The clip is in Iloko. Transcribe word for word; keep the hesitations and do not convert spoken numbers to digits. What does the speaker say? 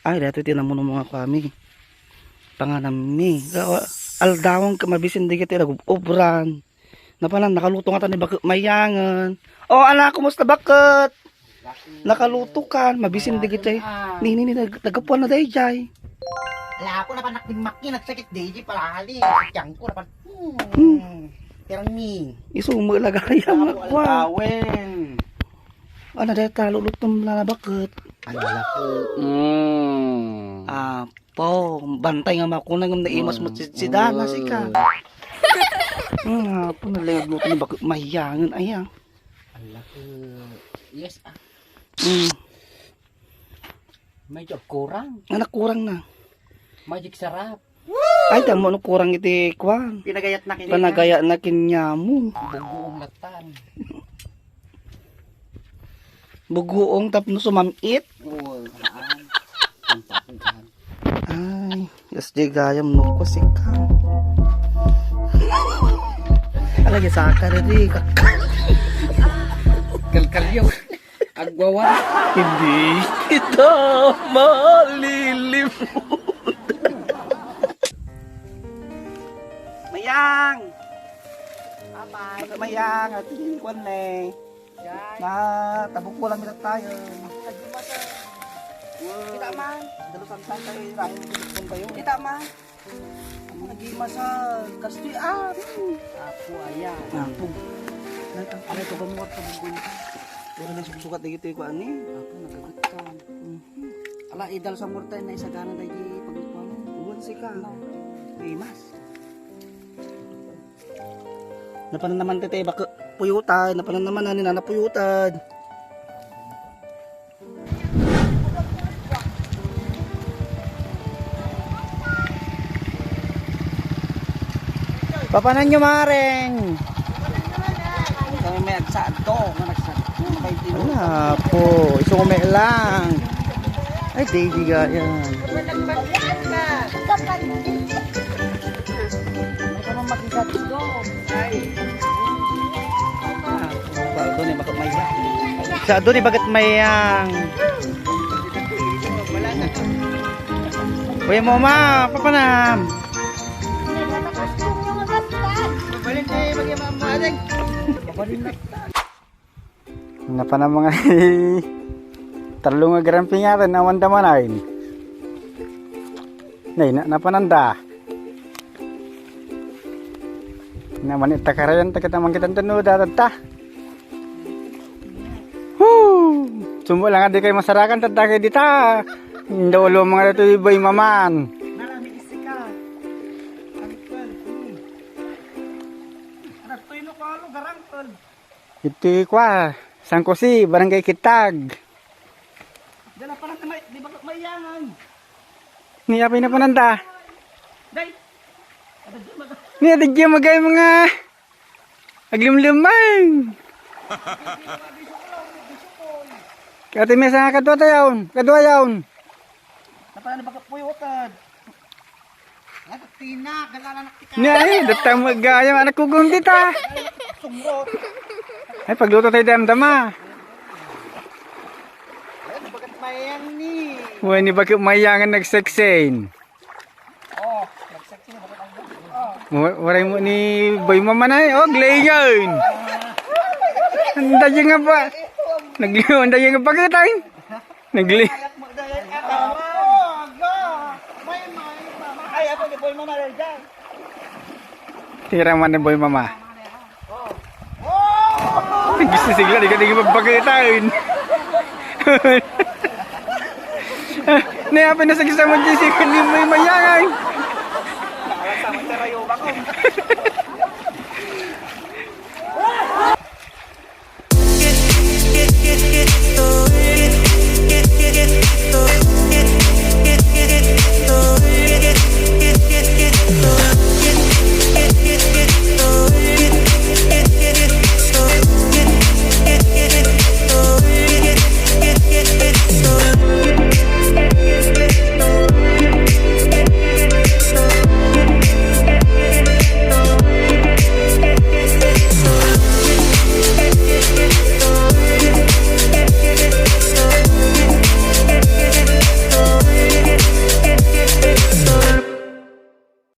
Ay, daytoy ti namuno nga kuami. Panganammi. Ga-, aldawan ket mabisin dagiti nagub-ubran. Napanan, nakaluto ngata ni Baket Mayangen. O, ala, kumusta, Baket? Nakaluto ka, mabisin dagiti. Ni, ni, ni, nag-, naggapuan na dayjay. Ala, ako napanak din maki, nagsakit dayjay palali. Tiyan ko, napan-, hmm. Hmm. Pirmi. Isu mo ilagay ang Ako, kuwan. Aldawen. Ano, deta, lulutom na, Baket? Ala ko. Mm. Apo, bantay nga makuna ngem naimas mo si, si Dana, sika. Mm, apo, nalingag mo ni Baket Mayangen, ay, ah. Ala ko. Yes, ah. Mm. Medyo kurang. Anak kurang na. Magic Sarap. Ay, tamo no kurang iti kwan. Pinagayat na kini. Panagayat na kinyamon. Bugoong latan. Bugoong tapno sumam-it. Oo, haan. Ang tapugan. Ay, yes, di gayam no ko sika. Alagi sa ka, Rick. Kalkalyo. Agwawa. Hindi kita malilimot. Mayang! Papa. Mayang, ati, kuwan na eh. Yan. Na, tabuk ko lang kita tayo. Lagi mo, sir. Wow. Kita man. Dalusan tayo, tayo, tayo, tayo. Kita man. Ang naging masag, kastoy, ah. Apo, ayan. Apo. Ano ito, gamuhat sa bugol? Pero na susukat na ito, ikuan eh. Apo, nagagat ka. Mhm. Ala, idal sa morta, na isagana na yung pagkukuha mo. Uwan si ka. Ano? Imas. Napanan naman tete, baka puyutan. Napanan naman, ani na napuyutan. Papanan nyo, mareng? Kami may agsa adto, nga nagsa-, may tinu- Wala po. Isu ko may lang. Ay, baby ga yan. Ano makita dito? Ay. Ah, ba, doon yung bakit may Sa doon yung bakit may ang Uy, mo ma, papanam. Mabalin tayo, mag-iamang maling. Mabalin na. Napanan mga tallo nga garamping yata, nawan da man ay. Nay, na, napanan da. Naman ita karayan, ta kita man kitang tanuda, ta. Woo! Sumbo lang, di kayo masarakan, ta, ta, kayo dita. Hindi ulo mga dito, iba yung maman. Nalami isika. Ang tol, hmm. Anak, tuyo no, kalo, garang, tol. Iti kwa, San Jose, Barangay Kitag. Dala pa lang may, di ba maiyangan? Ni apay na pananda? Day. Ni adigya magay mga aglimlimang. Kati may sa kadwa tayon, kadwa yaon. Napala na baka puyutan. Tina, galala na tika. Ni ay, datang magayam anak ko gundit ah. Sumrot. Ay, pagluto tayo damdama. Ay, bagat mayang ni. Uy, ni bakit mayangan nagseksen? Oh, nagseksen, bagat ang, oh. Wa-, waray mo ni Boy Mama na eh. Oh, glayon. Ang dayang nga ba? Nagliwan dayang nga bagat ay. Nagli- Tira man ni Boy Mama. Gusto sigla, di ka di magpakita yun. Ni apa na sa gisa mo, J C, kung di mo yung mayangan.